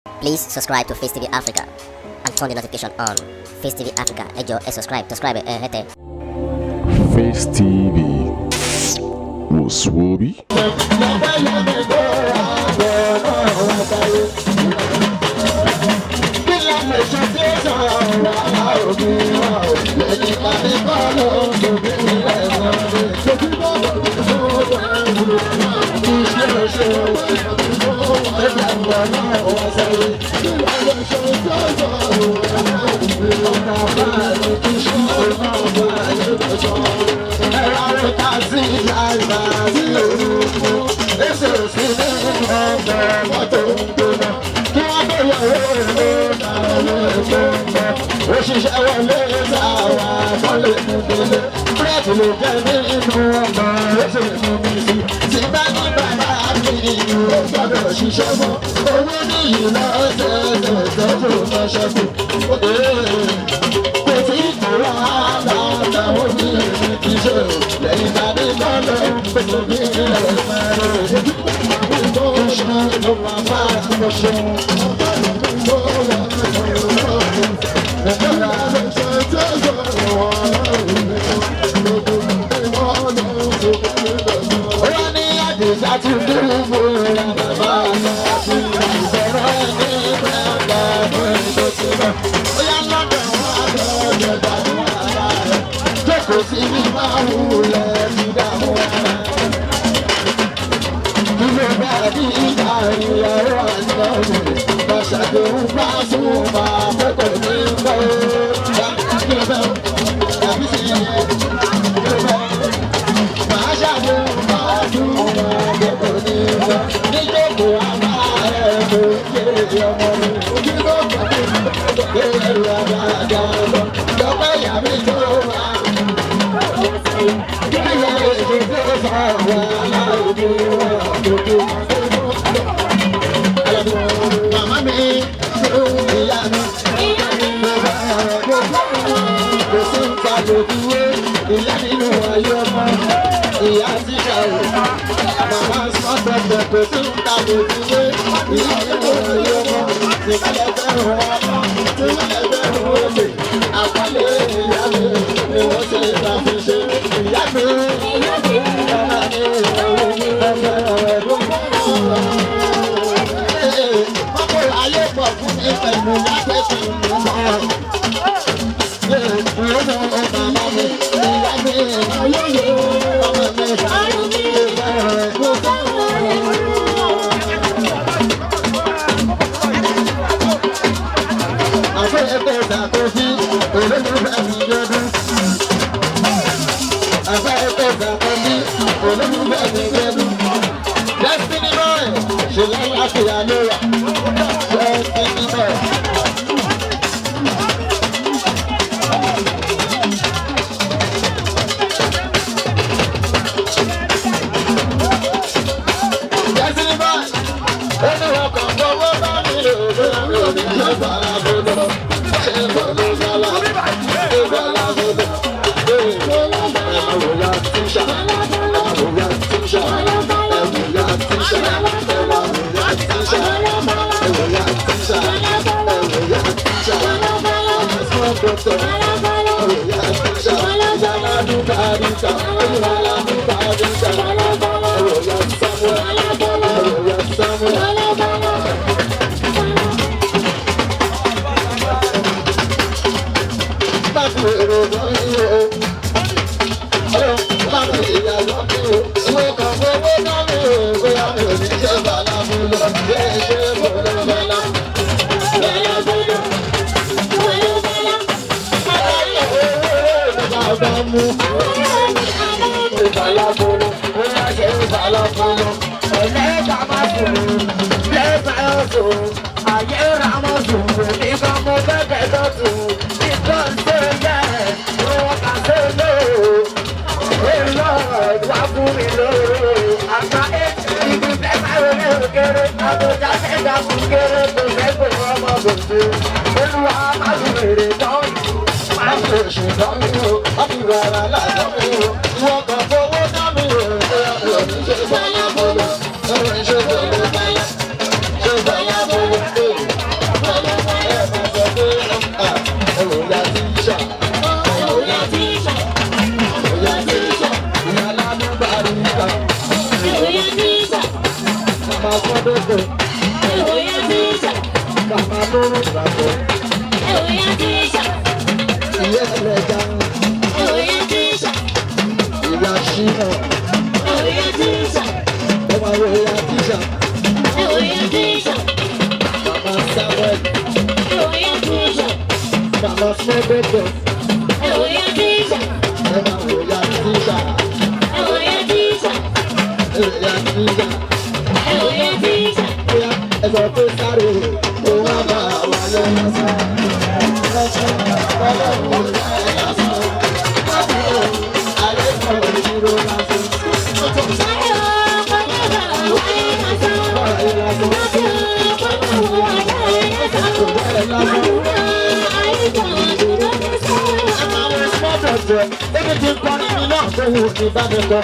Please subscribe to Face TV Africa and turn the notification on. Face TV Africa, ẹ jọ̀ọ́, ẹ subscribe, subscribe ẹ hẹ́tẹ̀. Face TV wò sùwòbí. Òṣìṣẹ́ wọlé sáwà kọ́lé délé búrẹ́dì ló jẹ́ nínú ọmọ ó sì mú mi sí. Tí bá ní bàbá mi ò gbọ́dọ̀ ṣiṣẹ́ mọ́, owó níyì lọ́sẹ̀ẹ̀sẹ̀ tọ́jú lọ́ṣẹ́ kù. Kò tí ì tó wá látàwọn ní èmi ti ṣe o. Lẹ́yìn tàbí bọ́ọ̀lù pèsè bí ilẹ̀ mẹ́rin. Tó ṣe ló máa bá a ṣe. Tó wà Màmá mi, ìyá mi, kò sí nǹkan lòdùwé, ìyá nínú ayé ọmọ, ìyá ti ṣe o. Màmá sọ tẹ̀tẹ̀, kò sí nǹkan lòdùwé, ìyá nínú ayé ọmọ, tìmọ̀lẹ̀ fẹ́ràn ọmọ, tìmọ̀lẹ̀ fẹ́ràn olè, àpọ́nlé ìyá mi ni wọ́n ṣe bá fi ṣe. Ìyá mi, bàbá mi, ọmọ ẹ̀dùn. Mọ́kò ayé pọ̀ fún mi pẹ̀lú lápẹ́sì mi mọ́. Destiny boy, she like Afia Noah. Destiny boy. Destiny boy, ẹni ọkàn fọwọ́ bá mi lò ó mi ò ní ṣe bàrà bọ́lọ̀ ṣe bọ́lọ̀ sálà ṣe bọ́lá bọ́lọ̀ ẹ̀wòyà tíṣà ẹ̀wòyà tíṣà ẹ̀wòyà tíṣà ẹ̀wòyà tíṣà ẹ̀wòyà tíṣà ẹ̀wòyà tíṣà small doctor ẹ̀wòyà tíṣà ìyálàdúbàríkà ìyálàdúbàríkà ẹ̀wòyà Samuel ẹ̀wòyà Samuel. Ṣé lóró ìbàdàn. Ìyá ẹlẹ́ja. Ìyá ṣínà. Ẹ máa wo ìyá tíṣà. Màmá Samuel. Màmá Small Doctor. Ẹ máa wo ìyá tíṣà. Ìyá tíṣà. Bóyá ẹ sọ pé sáré o, ó wá bá wa lọ́sàn. Lọ́sàn, ọlọ́run ò dá ẹ lásán. Láti o, ayé kan ò dúró lásán. Ayé lásán. Kò dá ẹ lásán. Ẹ máa wo small doctor, ebi ti ń kọrin mi náà tó wù ní bá mi kọ.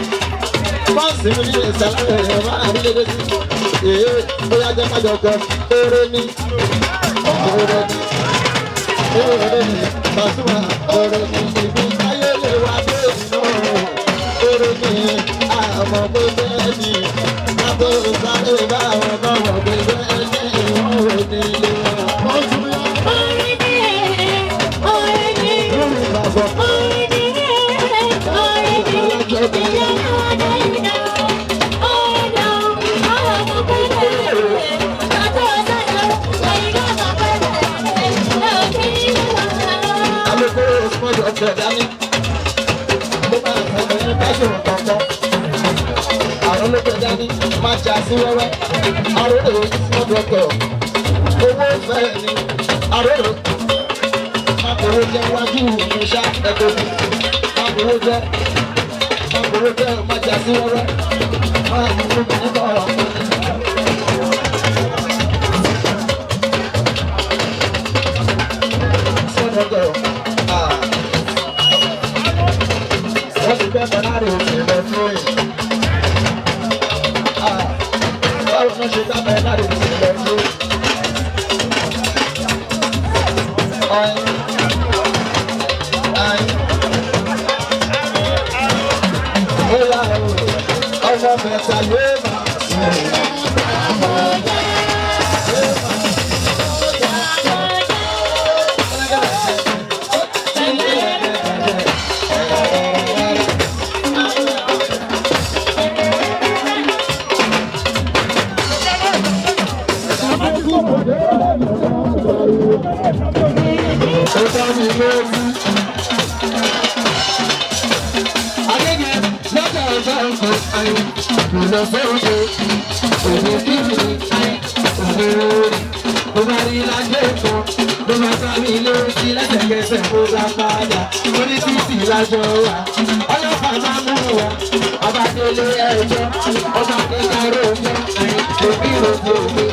Bọ́ọ̀sì mi ní ìsàlẹ̀ ẹ̀rọ àrílédé sí. Èé bóyá jẹ́ kájọ kọ, oore ni, oore ni, oore ni, Pasuma, oore ni, ibi táyé lè wá dé inú. Oore ni, àmọ́ pé bẹ́ẹ̀ ni, kábò sáré bá àwọn ọmọ pé bẹ́ẹ̀ ni, wọ́n ò ní lè wọ́n. Wọ́n tún yá lórí ìbàbọ̀. Alukoro small doctor dání. Mo máa fọmọ yẹn káṣọ kọ̀ọ̀kan. Àrùn ló gbé dání, má jà sí wẹ́wẹ́. Àròrò small doctor. Owó fẹ́ ni àròrò. Má fowó jẹ́ wájú mi ṣá ẹ̀kọ́ mi. Má fowó jẹ́, má fowó jẹ́, má jà sí wẹ́wẹ́. Má fún mi ní kọ̀ọ̀kan. Small doctor. Ah. Wọ́n ti fẹ́ Ferrari òsì lọ fún yìí. Báwo ló ṣe dá Ferrari òsì lọ fún yìí? Ọ̀yin. Ayin. Ó yá o, ọmọ mẹ́ta yóò máa sùn. Ó dá mi lójú. Agége lọ́jọ́ ọjọ́ ọkọ̀ ayé kò lọ sóde. Òní kíni ayé òní orí. Mo bá rí lájẹ́ kan, ló máa sá mi lójú lẹ́sẹ̀kẹsẹ̀ mo bá padà. Orí títì lájọ wà, ọlọ́pàá máa mú wa. Ọba délé ẹjọ́, ọba kíkárò ọjọ́, ayé òbí rògbò mi.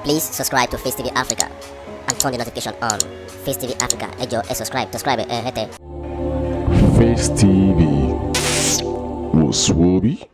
Please subscribe to Face TV Africa and turn the notification on. Face TV Africa, ẹ jọ̀ọ́, ẹ subscribe, subscribe ẹ hẹ́tẹ̀. Face TV. Was Swoby?